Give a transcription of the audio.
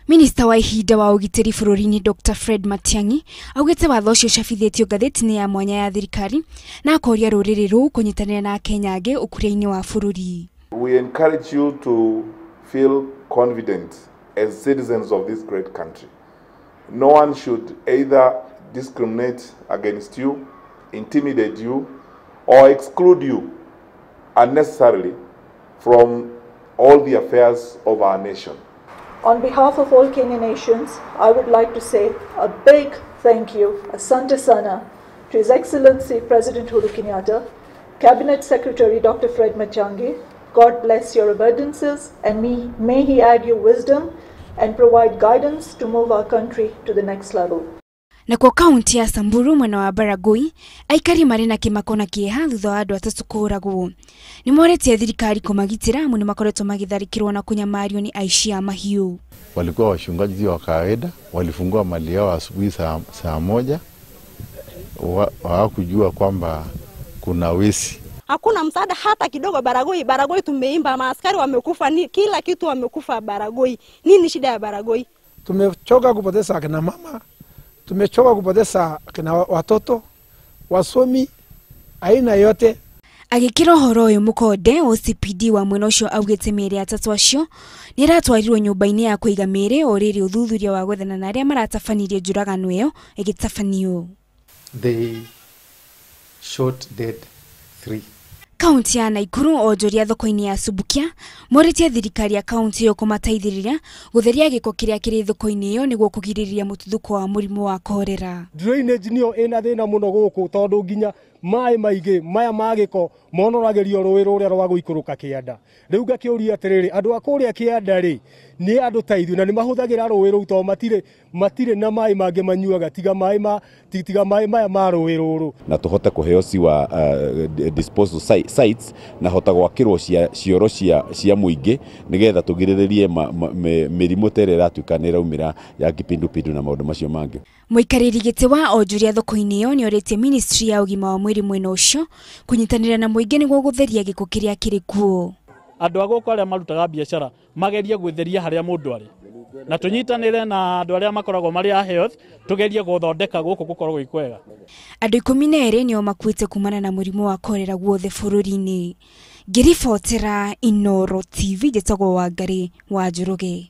Minista wa ihinda wa ũgitĩri bũrũri-inĩ Dr. Fred Matiang'i augĩte watho ũcio ũcabithĩtio ngathĩti-inĩ ya mwanya ya thirikari na akoria rũrĩrĩ rũu kũnyitanĩra na Akenya angĩ ũkũria-inĩ wa bũrũri. We encourage you to feel confident as citizens of this great country. No one should either discriminate against you, intimidate you, or exclude you unnecessarily from all the affairs of our nation. On behalf of all Kenya nations, I would like to say a big thank you, asante sana, to His Excellency President Uhuru Kenyatta, Cabinet Secretary Dr. Fred Matiang'i. God bless your abundances and may he add your wisdom and provide guidance to move our country to the next level. Nakuo kaunti ya Samburu mwena wa Baragoi, aikari marĩ na kĩmako na kĩeha thutha wa andũ atatũ kũũragwo. Nĩmoretie thirikari kũmagitĩra amu nĩmakoretwo magĩtharĩkĩrwo na kũnyamario nĩ aici a mahiũ. Walikuwa wachungaji wa kawaida, walifungua mali yao asubuhi saa 1, hawakujua kwamba kuna wezi. Hakuna msaada hata kidogo Baragoi. Baragoi tumeimba, maaskari wamekufa, ni kila kitu wamekufa Baragoi. Nini shida ya Baragoi? Tumechoka kupoteza akina mama, tumechoka kupoteza akina watoto, wasomi aina yote. Agĩkĩra ũhoro ũyũ mũkonde, OCPD wa mwena ũcio augĩte mĩĩrĩ atatũ acio nĩĩratwarirwo nyũmba-inĩ ya kũiga mĩĩrĩ o rĩrĩ ũthuthuria wa gwethana na arĩa maratabanirie njũragano ĩyo ĩgĩtabanio. They shot dead 3. Kaunti ya Nakuru onjoria thoko-inĩ ya Subukia morĩtie thirikari ya kaunti ĩyo kũmateithĩrĩria gũtheria gĩko kĩrĩa kĩrĩ thoko-inĩ ĩyo nĩguo kũgirĩrĩria mũtuthũko wa mũrimũ wa korera. Drainage nĩyo ĩna thĩna mũno gũkũ tondũ nginya maĩ maingĩ maya ma gĩko monoragĩrio rũĩ rũrĩa rwa gũikũrũka kĩanda. Rĩu ngakĩũria atĩrĩrĩ, andũ a kũrĩa kĩanda rĩ nĩ andũ ta ithuĩ na nĩ mahũthagĩra rũĩ rũu tondũ matirĩ na maĩ mangĩ manyuaga tiga maĩ maya ma rũĩ rũrũ. Na tũhote kũheo siwa disposal sites na hota gwakĩrwo cioro cia mũingĩ nĩgetha tũgirĩrĩrie mĩrimũ ta ĩrĩa ĩratuĩka nĩ ĩraumĩra ya kipindupindu na maũndũ macio mangĩ. Mũikarĩri gĩtĩ wa onjoria thoko-inĩ ĩyo nĩorĩtie ministry ya ũgima wa mwĩrĩ mwena ũcio kũnyitanĩra na mũingĩ nĩguo gũtheria gĩko kĩrĩa kĩrĩ kuo. Andũ a gũkũ arĩa marutaga biacara magerie gwĩtheria harĩa mũndũ arĩ na tũnyitanĩre na andũ arĩa makoragwo marĩ a health tũgerie gũthondeka gũkũ gũkorwo gwĩ kwega. Andũ 12 nĩo makuĩte kumana na mũrimũ wa korera guothe bũrũri-inĩ. Ngĩribotera Inooro TV, njĩtagwo Wangari wa Njoroge.